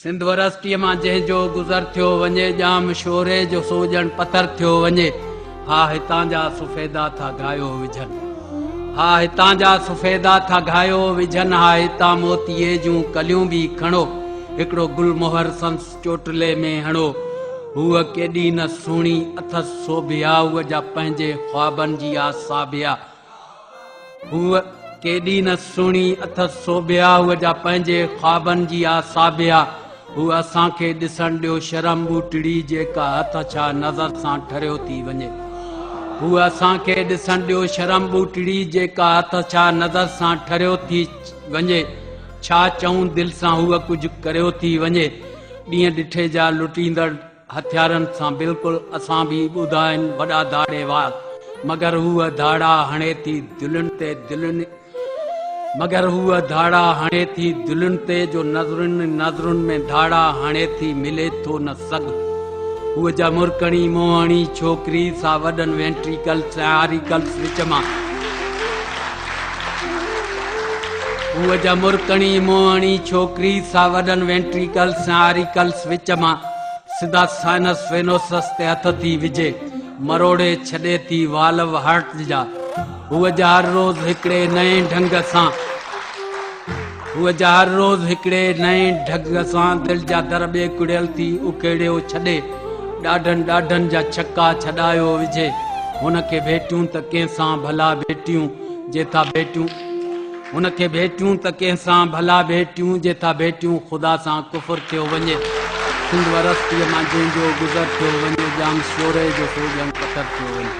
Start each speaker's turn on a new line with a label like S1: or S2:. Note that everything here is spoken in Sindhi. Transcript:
S1: سنڌ ورسٽيء مان جنهن جو گذر ٿيو وڃي، ڄام شوري جو سو ڄڻ پٿر ٿيو وڃي. ها هتان جا سفيدا ٿا گهايو وجهن. ها هتان جا سفيدا ٿا گهايو وجهن. ها هتان موتيي جون ڪليون به کڻو، هڪڙو گل مهر سنس چوٽلي ۾ هڻو. هوء ڪيڏي نه سهڻي اٿس سوڀيا، هوء جا پنهنجي خوابن جي آ ساڀيا. هوء ڪيڏي نه سهڻي اٿس سوڀيا، هوء جا پنهنجي خوابن جي آ ساڀيا. هوء اسان کي ڏسڻ ڏيو شرم ٻوٽڙي، جيڪا هٿ ڇا نظر سان ٺريو ٿي وڃي. هوء اسان کي ڏسڻ ڏيو شرم ٻوٽڙي، جيڪا هٿ ڇا نظر سان ٺريو ٿي وڃي. ڇا چئون دل سان هوء ڪجهه ڪريو ٿي وڃي. ڏينهن ڏٺي جا لٽيندڙ. هٿيارن سان بلڪل اسان به ٻڌا آهن وڏا ڌاڙيوال مگر هوء ڌاڙا هڻي ٿي دلين تي دلين مگر هوء ڌاڙا هڻي ٿي دلين تي جو نظرن ئي نظرن ۾ ڌاڙا هڻي ٿي ملي ٿو نه سگهه هوء جا مرڪڻي موهڻي ڇوڪري سا وڏن وينٽريڪلس ۽ آريڪلس وچ مان هوء جا مرڪڻي موهڻي ڇوڪري سا وڏن وينٽريڪلس ۽ آريڪلس وچ مان سڌا سائنس وينوسس تي هٿ ٿي وجهي، مروڙي ڇڏي ٿي والو هارٽ جا. هوء جا هر روز هڪڙي نئين ڍنگ سان هوء جا هر روز هڪڙي نئين ڍنگ سان دل جا در ٻيڪڙيل ٿي اکيڙيو ڇڏي، ڏاڍن ڏاڍن جا ڇڪا ڇڏايو وجهي. هن کي ڀيٽيون ته ڪنهن سان ڀلا ڀيٽيون، جي ٿا ڀيٽيون. هن کي ڀيٽيون ته ڪنهن سان ڀلا ڀيٽيون، جي ٿا ڀيٽيون خدا سان ڪفر ٿيو وڃي. سنڌ ورستيء مان جنهن جو گذر ٿيو وڃي، ڄام شوري جو سو ڄڻ پٿر ٿيو وڃي.